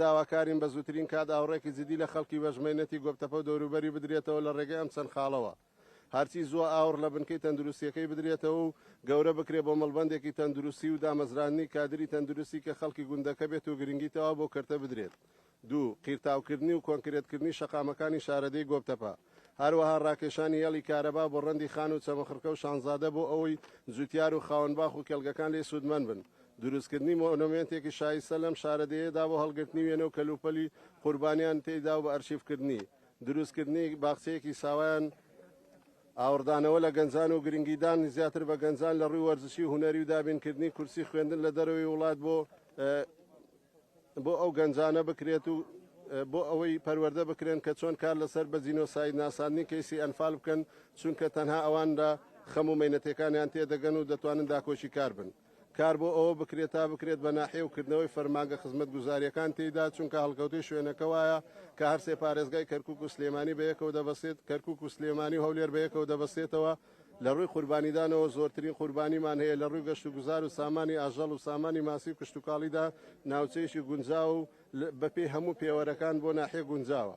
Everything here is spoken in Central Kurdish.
داواکارین بە زووترین کات ئاوڕێکی جدی لە خەڵکی بەشمەینەتی گۆپتەپە و دەوروبەری بدرێتەوە لە ڕێگەی ئەم چەند خاڵەوە. هەرچی زووە ئاوڕ لە بنکەی تەندروستییەکەی بدرێتەوە و گەورە بکرێ بۆ مەڵبەندێکی تەندروستی و دامەزراندنی کادری تەندروستی کە خەڵکی گوندەکە بێت و گرنگی تەواو بەو کەرتە بدرێت. دوو. قیرتاوکردنی و کۆنکرێتکردنی شەقامەکانی شارەدێی گۆپتەپە. هەروەها ڕاکێشانی هێڵی کارەبا بۆ ڕەندی خان و چەمەخڕکە و شانزادە بۆ ئەوەی جوتیار و خاوەن باخ و کێڵگەکان لێی سوودمەند بن. دروستکردنی مۆنۆمێنتێکی شایستە لەم شارەدێیەدا بۆ هەڵگرتنی وێنە و کەلوپەلی قوربانیان تێیدا و بە ئەرشیفکردنی. دروستکردنی باخچەیەکی ساوایان، ئاوڕدانەوە لە گەنجان و گرنگیدان زیاتر بە گەنجان لە ڕووی وەرزشی و هونەری و دابینکردنی کورسی خوێندن لە دەرەوەی وڵات بۆ بۆ ئەو گەنجانە بکرێت و بۆ ئەوەی پەروەردە بکرێن کە چۆن کار لەسەر بە جینۆساید ناساندنی کەیسی ئەنفال بکەن، چونکە تەنها ئەوان لە خەم و مەینەتێکانیان تێدەگەن و دەتوانن داکۆکیکار بن. کار بۆ ئەوە بکرێت تا بکرێت بە ناحیە و کردنەوەی فەرمانگە خزمەتگوزارییەکان تێیدا، چونکە هەڵکەوتەی شوێنەکە وایە کە هەرسێ پارێزگای کەرکوک و سلێمانی بەیەکەوە دەبەستێت، کەرکوک و سلێمانی و هەولێر بەیەکەوە دەبەستێتەوە، لە ڕووی قوربانیدانەوە زۆرترین قوربانیمان هەیە، لە ڕووی گەشتوگوزار و سامانی ئاژەڵ و سامانی ماسی و کشتوکاڵیدا ناوچەیەکی گونجاوە و بەپێی هەموو پێوەرەکان بۆ ناحیە گونجاوە.